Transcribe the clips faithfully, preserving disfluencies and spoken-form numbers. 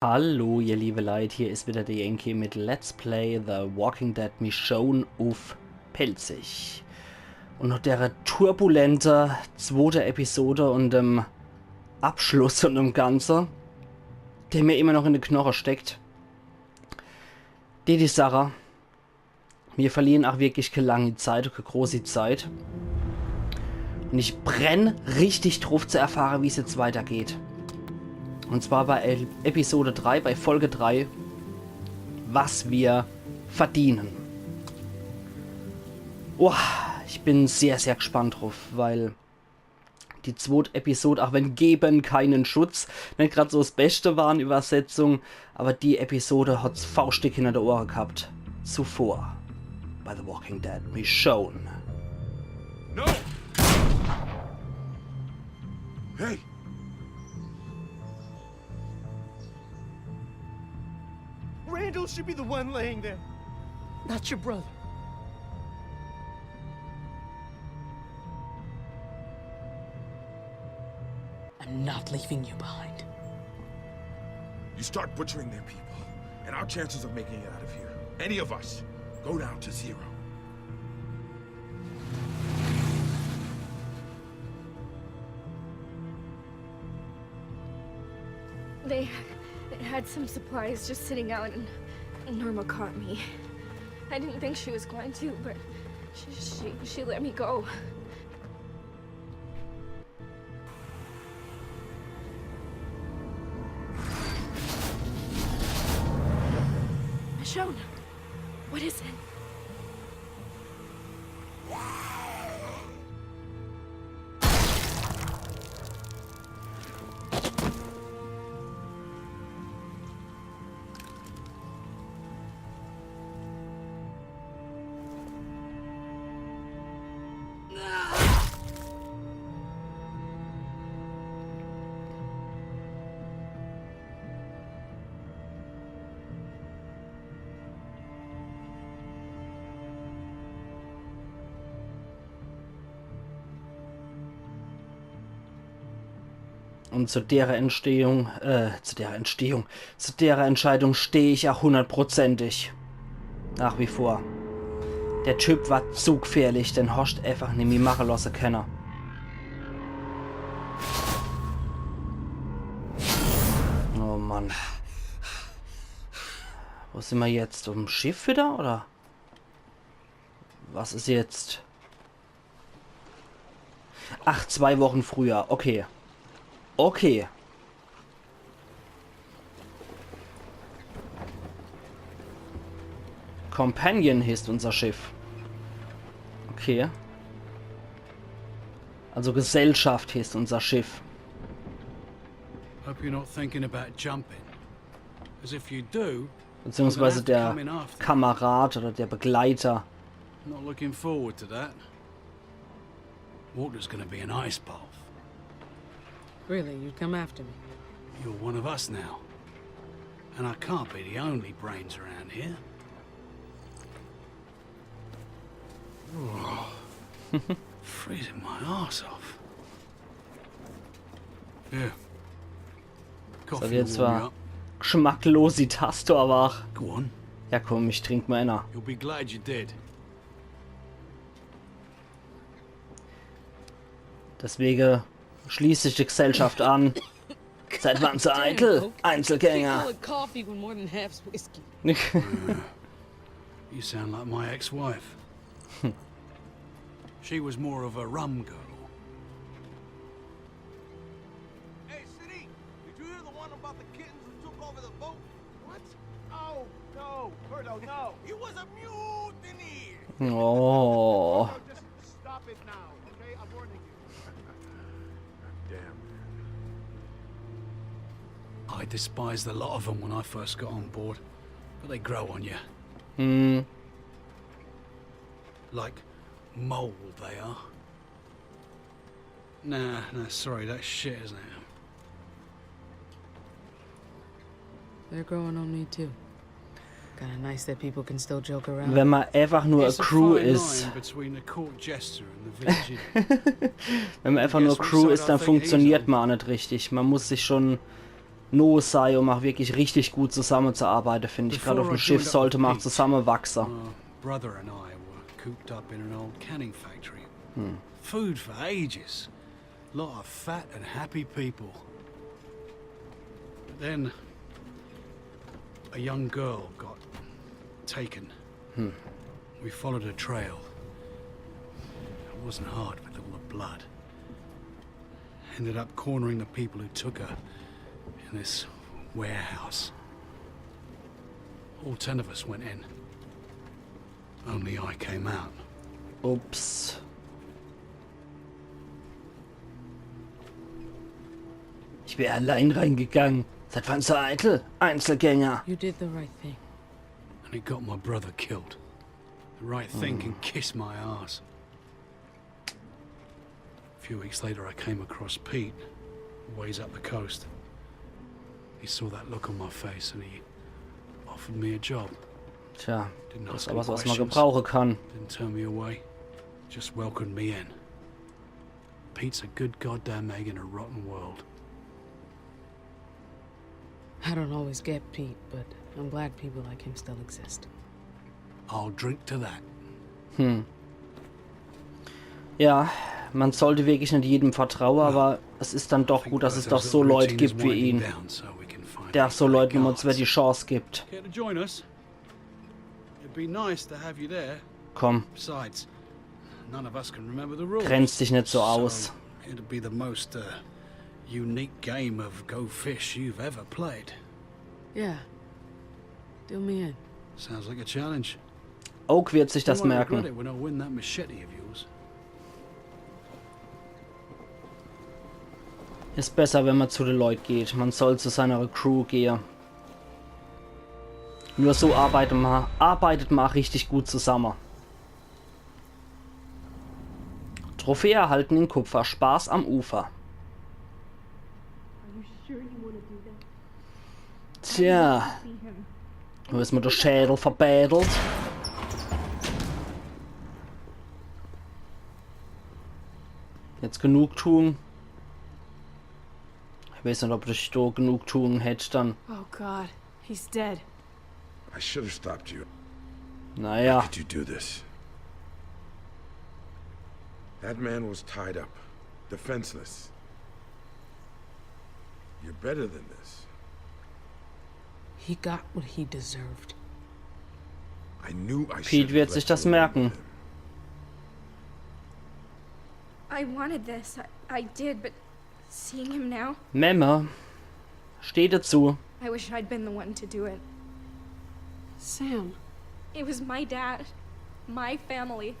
Hallo, ihr liebe Leit, hier is wieder der Yankee mit Let's Play The Walking Dead Michonne uff Pälzisch. Un noch der turbulente zwote Episode un dem Abschluss un dem Ganze, der mir immer noch in de Knoche steckt. Die, die Sache. Mir verlieren ach wirklich kä langi Zeit, kä großi Zeit. Un ich brenn richtig druff zu erfahre, wie's jetzt weitergeht. Un zwar bei El- Episode drei, bei Folge drei, was wir verdienen. Boah, ich bin sehr, sehr gespannt druff, weil die zwot Episode, ach wenn Geben keinen Schutz net grad so s Beschte war in Übersetzung, aber die Episode hat's faustdick hinter de Ohre gehabt. Zuvor. Bei The Walking Dead Michonne. No! Hey! Randall should be the one laying there. Not your brother. I'm not leaving you behind. You start butchering their people, and our chances of making it out of here, any of us, go down to zero. They, they had some supplies just sitting out, and Norma caught me. I didn't think she was going to, but she, she, she let me go. Michonne, what is it? Un zu dere Entstehung, äh, zu dere Entstehung, zu dere Entscheidung steh ich ach hundertprozentig. Nach wie vor. Der Typ war zu gfährlich, den hoscht einfach nimmi mache losse kenne. Oh Mann. Wo sin mer jetzt? Uffm Schiff wieder, oder? Was is jetzt? Ach, zwei Wochen früher. Okay. Okay. Companion heeßt unser Schiff. Okay. Also Gesellschaft heeßt unser Schiff. Hope you're not thinking about jumping. 'Cause if you do, Beziehungsweise der Kamerad oder der Begleiter. Not looking forward to that. Water's gonna be an ice bath. Really, you'd come after me? You're one of us now. And I can't be the only brains around here. Freezing my ass off. Here. Das hat jetzt zwar geschmacklos die Taste, aber ach. Go on. Ja komm, ich trink mol enner. You'll be glad you did. Deswege schließ dich der Gesellschaft an. Seit wann so eitel? Einzelgänger. Coffee when more than half's whiskey. You sound like my ex-wife. She was more of a rum girl. Hey, City, did you hear the one about the kittens who took over the boat? What? Oh, no, Birdo, no. He was a mutineer. Oh. Just stop it now, okay? I'm warning you. Damn. I despised the lot of them when I first got on board, but they grow on you. Hm. Like mold, they are. Nah, nah, sorry, that's shit, isn't it? They're growing on me too. Kinda nice that people can still joke around. Wenn man einfach nur a It's a Crew fine is. Line between a court jester and the village idiot. Wenn man einfach nur Crew is, dann funktioniert man net richtig. Man muss sich schon no sei, um auch wirklich richtig gut zusammenzuarbeiten, finde ich. Gerade auf dem Schiff sollte man auch zusammenwachsen. My brother and I were cooped up in an old canning factory. Food for ages. Lot of fat and happy people. But then a young girl got taken. We followed her trail. It wasn't hard with all the blood. Ended up cornering the people who took her in this warehouse. All ten of us went in. Only I came out. Ups. Ich wär allein reingegangen. Seid wann so eitel? Einzelgänger. You did the right thing. And it got my brother killed. The right thing can kiss my ass. A few weeks later, I came across Pete, ways up the coast. He saw that look on my face and he offered me a job. Tja, Didn't das ask ist any aber was, was man questions, gebrauchen kann. Didn't turn me away, just welcomed me in. Pete's a good goddamn egg in a rotten world. I don't always get Pete, but I'm glad people like him still exist. I'll drink to that. Ja, man sollte wirklich nicht jedem vertrauen, aber es ist dann doch gut, dass es doch so Leute gibt wie ihn, der so Leuten immer wieder die Chance gibt. Care to join us? It'd be nice to have you there. Komm, Besides, none of us can remember the rules. grenz dich nicht so aus. So, it'd be the most uh, unique game of Go Fish you've ever played. Yeah. Do me in. Sounds like a challenge. Oak wird sich das You won't regret merken. It when I win that machete of yours. Ist besser, wenn man zu den Leuten geht. Man soll zu seiner Crew gehen. Nur so arbeitet man, arbeitet man auch richtig gut zusammen. Trophäe erhalten in Kupfer. Spaß am Ufer. Are you sure you want to do this? Tja, See him. da ist mir der Schädel verbädelt. Jetzt Genugtuung. Ich weiß nicht, ob ich da Genugtuung hätte dann. Oh God, he's dead. I should have stopped you. Naja, Could you do this? That man was tied up, defenseless. You're better than this. He got what he deserved. I knew I Pete wird sich das merken. I wanted this. I, I did, but seeing him now, Memme, steh dazu. I wish I'd been the one to do it. Sam. It was my dad, my family.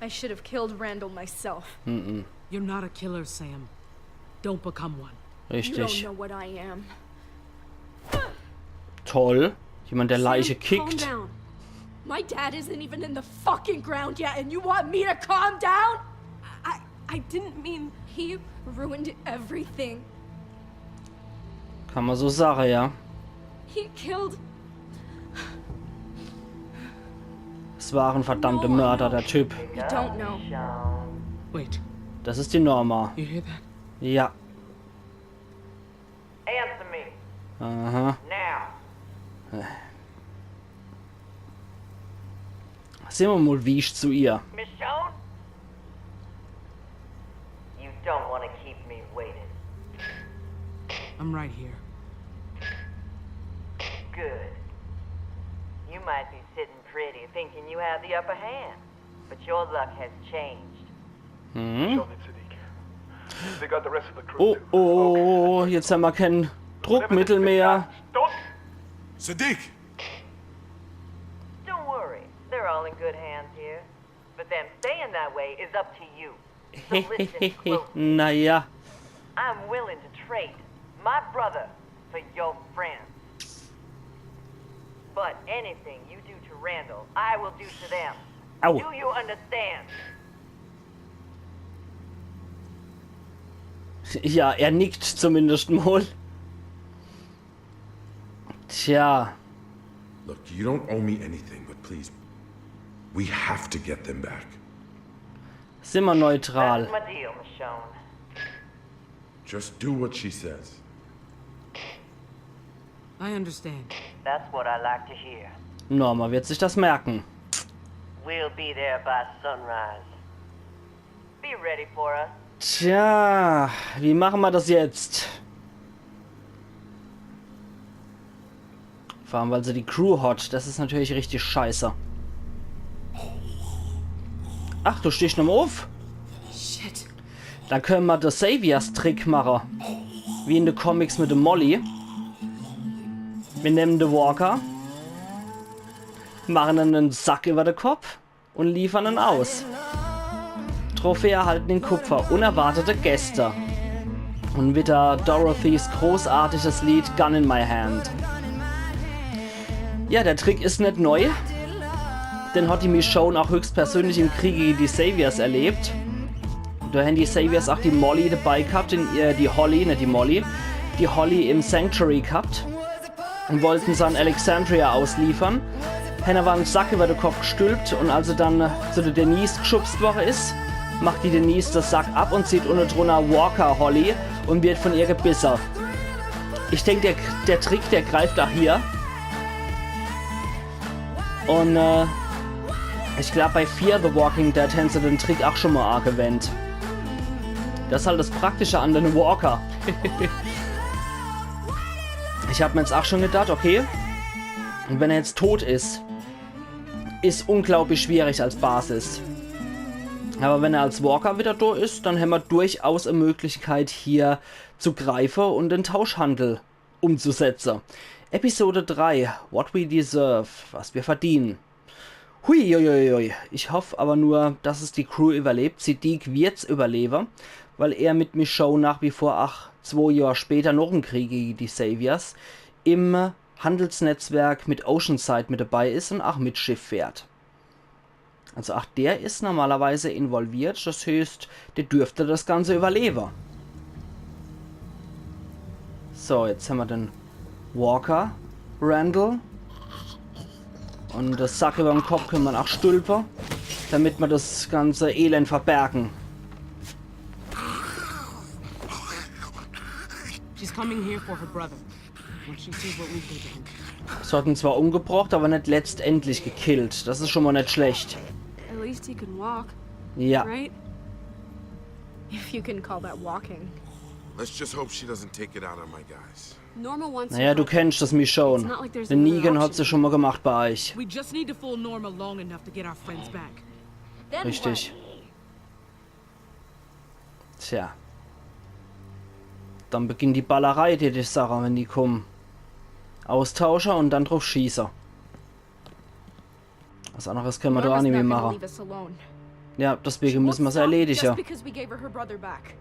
I should have killed Randall myself. Mhm. You're not a killer, Sam. Don't become one. You don't Richtig. Know what I am. Toll. Jemand, der Leiche Sam, calm kickt. Down. My dad isn't even in the fucking ground yet, and you want me to calm down? I I didn't mean. He ruined everything. Kann man so sagen, ja. He killed. Es war ein verdammter Mörder, der Typ. You don't know. Wait. Das ist die Norma. You hear that? Ja. Answer me. Aha. Now. Sehen wir mal, wie ich zu ihr. Michonne? You don't want to keep me waiting. I'm right here. Good. You might be sitting pretty thinking you have the upper hand, but your luck has changed. Hm? John and Sadiq. They got the rest of the crew Oh, too. oh, jetzt haben wir kein Druckmittel mehr. Don't Sadiq! Don't worry, they're all in good hands here. But them staying that way is up to you. So listen closely. Naja. I'm willing to trade my brother for your friend. But anything you do to Randall, I will do to them. Au. Do you understand? Ja, er nickt zumindest mal. Tja, Look, you don't owe me anything, but please, we have to get them back. Sind wir neutral. That's my deal, Michonne. Just do what she says. I understand. That's what I like to hear. Norma wird sich das merken. We'll be there by sunrise. Be ready for us. Tja, wie machen wir das jetzt? Vor allem, weil sie die Crew hat. Das ist natürlich richtig scheiße. Ach, du stehst noch uff? Shit. Dann können wir den Saviors-Trick machen. Wie in den Comics mit dem Molly. Wir nehmen den Walker, machen einen Sack über den Kopf und liefern ihn aus. Trophäe erhalten in Kupfer. Unerwartete Gäste. Und wieder Dorothys großartiges Lied Gun in My Hand. Ja, der Trick ist nicht neu. Den hat die Michonne auch höchstpersönlich im Krieg gegen die Saviors erlebt. Da haben die Saviors auch die Molly dabei gehabt, in, äh, die Holly, nicht die Molly, die Holly im Sanctuary gehabt und wollten sie an Alexandria ausliefern. Haben aber einen Sack über den Kopf gestülpt und als sie dann, äh, zu der Denise geschubst worden ist, macht die Denise den Sack ab und sieht unten drunter Walker Holly und wird von ihr gebissen. Ich denke, der, der Trick, der greift auch hier. Und äh, ich glaube, bei Fear the Walking Dead haben sie den Trick auch schon mal angewendet. Das ist halt das Praktische an den Walker. Ich habe mir jetzt auch schon gedacht, okay, und wenn er jetzt tot ist, ist unglaublich schwierig als Basis. Aber wenn er als Walker wieder da ist, dann haben wir durchaus eine Möglichkeit, hier zu greifen und den Tauschhandel umzusetzen. Episode drei, What We Deserve, was wir verdienen. Hui, hui, hui, hui. Ich hoffe aber nur, dass es die Crew überlebt. Siddiq wird's überleben, weil er mit Michonne nach wie vor, ach, zwei Jahre später, noch im Krieg gegen die Saviors, im Handelsnetzwerk mit Oceanside mit dabei ist und auch mit Schiff fährt. Also ach, der ist normalerweise involviert, das heißt, der dürfte das Ganze überleben. So, jetzt haben wir den Walker, Randall. Und das Sack über dem Kopf können wir auch stülpen, damit wir das ganze Elend verbergen. She's coming here for her brother. When she sees what we've been through. Sie hat ihn zwar umgebracht, aber nicht letztendlich gekillt. Das ist schon mal nicht schlecht. At least he can walk, Ja. Right? If you can call that walking. Let's just hope she doesn't take it out on my guys. Norma wants Naja, her du brother. kennst das, Michonne. Den Negan hat sie schon mal gemacht bei euch. We just need to fool Norma long enough to get our friends back. Then Richtig. What? Tja. Dann beginnt die Ballerei, die, die Sache, wenn die kommen. Austausche und dann drauf schießen. Was anderes können wir da auch Norma's nicht mehr not gonna machen. Leave us alone. Ja, deswegen müssen wir Won't sie stop erledigen. Just because we gave her her brother back.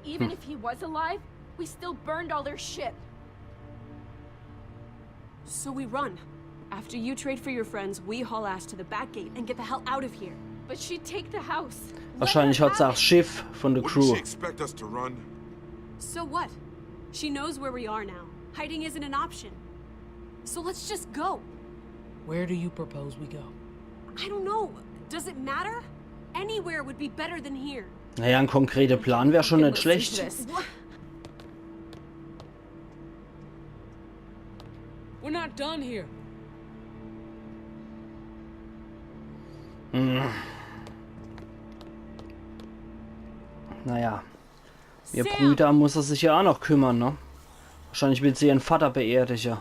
Even if he was alive, we still burned all their shit. So we run. After you trade for your friends, we haul ass to the back gate and get the hell out of here. But she'd take the house. Let Wahrscheinlich her hat sie auch have das Schiff von der Wouldn't she Crew. Expect us to run? It. So what? She knows where we are now. Hiding isn't an option. So let's just go. Where do you propose we go? I don't know. Does it matter? Anywhere would be better than here. Naja, ein konkreter Plan wäre schon nicht schlecht. What? We're not done here. Hm. Naja. Ihr Brüder muss er sich ja auch noch kümmern, ne? Wahrscheinlich will sie ihren Vater beerdigen.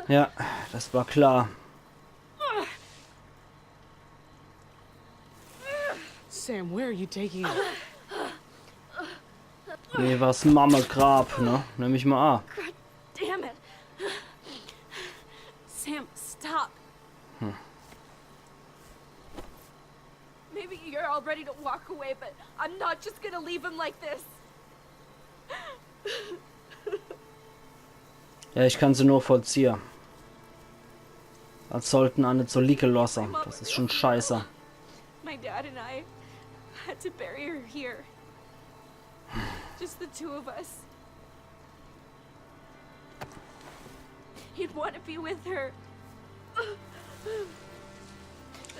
Ja, das war klar. Sam, where are you taking us? Nee, war's Mamme Grab, ne? Nehm ich mal an. Damn it. Sam, stop. Maybe you're all ready to walk away, but I'm not just gonna leave him like this. Ja, ich kann sie nur vollziehen. Als sollten alle so liegen lassen. Das ist schon scheiße. My dad and I had to bury her here. Just the two of us. He'd want to be with her.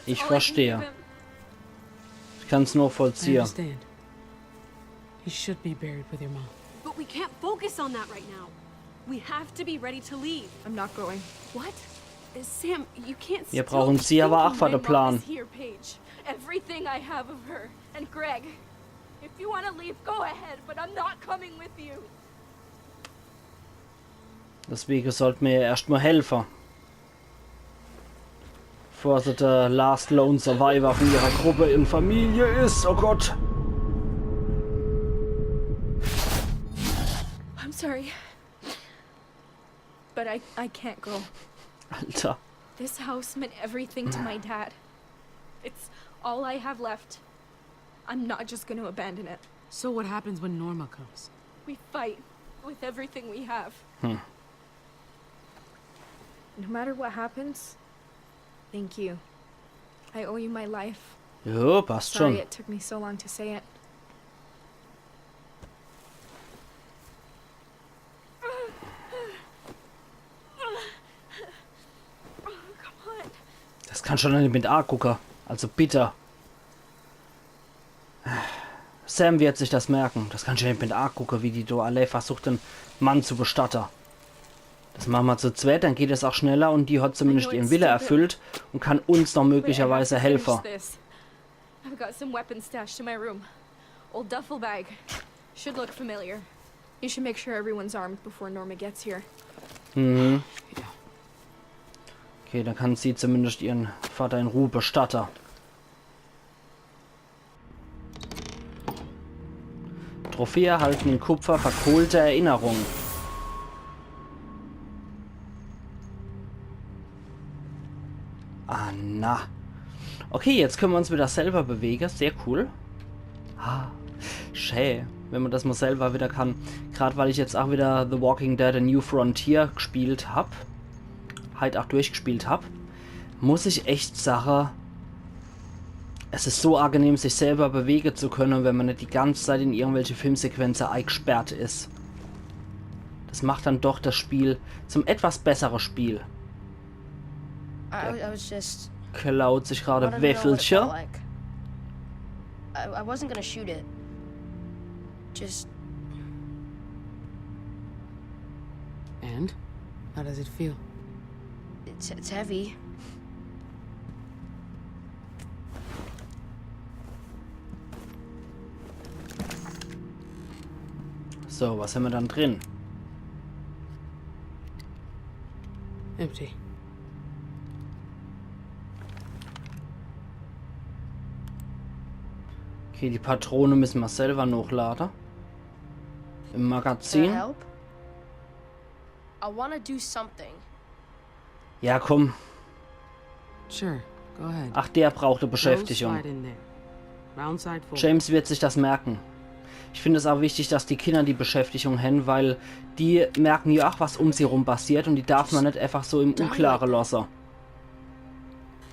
Ich verstehe. Kann's I nochvollziehe. Understand. He should be buried with your mom. But we can't focus on that right now. We have to be ready to leave. I'm not going. What? Sam, you can't Wir still brauchen be sie aber thinking auch für my den Plan. Mom is here, Paige. Everything I have of her. And Greg. If you want to leave, go ahead, but I'm not coming with you. Deswege sollte mer ihr erscht mol helfe. Bevor se de Last Lone Survivor von ihrer Gruppe in Familie is. Oh Gott. I'm sorry. But I, I can't go. Alter. This house meant everything to my dad. It's all I have left. I'm not just gonna abandon it. So what happens when Norma comes? We fight with everything we have. Hmm. No matter what happens, thank you. I owe you my life. Jo, passt Sorry schon. It took me so long to say it. Oh, come on. Das kannsch du net mit aagucke. Also bitte. Sam wird sich das merke. Das kannsch du net mit aagucke, wie die do alle versucht, den Mann zu bestatte. Das mache mer zu zweit, dann geht es auch schneller und die hat zumindest ihren Wille erfüllt und kann uns noch Wait, I have möglicherweise to helfe. Finish this. I've got some weapons stashed in my room. Old duffel bag. Should look familiar. You should make sure everyone's armed before Norma gets here. Mhm. Okay, dann kann sie zumindest ihren Vater in Ruhe bestatte. Trophäe erhalten in Kupfer, verkohlte Erinnerung. Ah, na. Okay, jetzt können wir uns wieder selber bewegen. Sehr cool. Ah, schä, wenn man das mal selber wieder kann. Grad weil ich jetzt auch wieder The Walking Dead: A New Frontier gespielt hab. Halt auch durchgespielt hab. Muss ich echt sage, es ist so angenehm, sich selber bewegen zu können, wenn man nicht die ganze Zeit in irgendwelche Filmsequenzen eingesperrt ist. Das macht dann doch das Spiel zum etwas besseren Spiel. I, I was just Klaut sich gerade wanted to know what it Wäfelche. Felt like. I, I wasn't gonna shoot it. Just And? How does it feel? it's it's heavy. So, was haben wir dann drin? Empty. Okay, die Patrone müssen wir selber nochlade. Im Can I Magazin. Help? I wanna do something. Ja, komm. Sure, go ahead. Ach, der braucht eine Go Beschäftigung. Slide in there. Round side forward. James wird sich das merken. Ich finde es auch wichtig, dass die Kinder die Beschäftigung haben, weil die merken ja auch, was um sie rum passiert und die darf man nicht einfach so im Unklare lassen.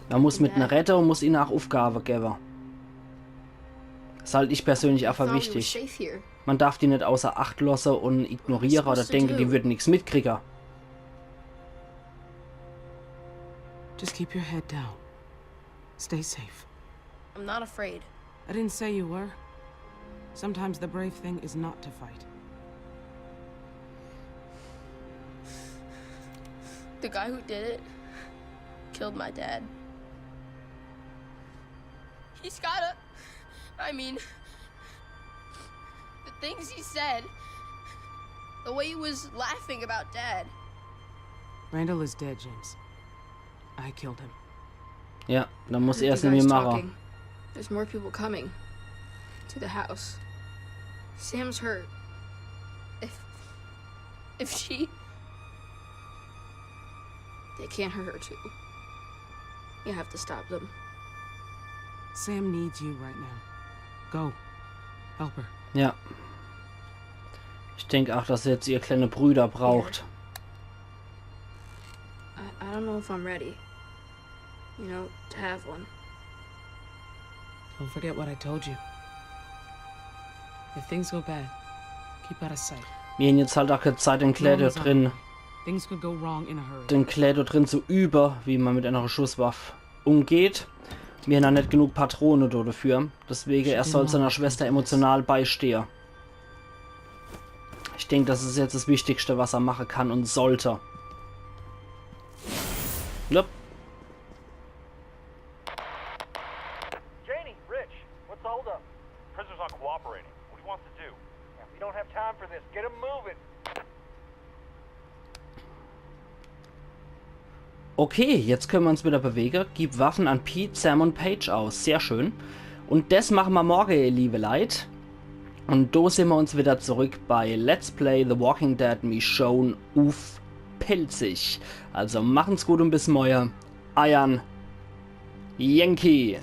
Man muss mit ihnen reden und muss ihnen auch Aufgaben geben. Das halte ich persönlich einfach Thought we were wichtig. Safe here. Man darf die nicht außer Acht lassen und ignorieren oder denken, die würden nichts mitkriegen. Just keep your head down. Stay safe. I'm not afraid. I didn't say you were. Sometimes the brave thing is not to fight. The guy who did it killed my dad. He's gotta. I mean, the things he said, the way he was laughing about dad. Randall is dead, James. I killed him. Ja, dann muss The er es guy's nämlich machen. Talking. There's more people coming to the house. Sam's hurt. If she. They can't hurt her too. You have to stop them. Sam needs you right now. Go. Help her. Ja. Ich denke auch, dass sie jetzt ihr kleine Brüder braucht. I, I don't know if I'm ready. You know, to have one. Don't forget what I told you. If things go bad, keep out of sight. Mir haben jetzt halt auch keine Zeit, den Claire da drin, Things could go wrong in a hurry. den Claire da drin zu üben, wie man mit einer Schusswaffe umgeht. Mir hän noch net genug Patrone do dafür. Deswege, er soll seiner Schwester emotional beistehe. Ich denk, das is jetzt das Wichtigste, was er mache kann und sollte. Jupp. Janie, Rich, what's the holdup? Prisoner's not cooperating. What do you want us to do? Yeah, we don't have time for this. Get him moving. Okay, jetzt könne mer uns wieder bewege. Gib Waffen an Pete, Sam und Paige aus. Sehr schön. Und des mache mer morge, ihr liebe Leit. Und do sehn mer uns wieder zurück bei Let's Play The Walking Dead Michonne uff Pälzisch. Also machen's gut und bis morge. Eiern Yankee.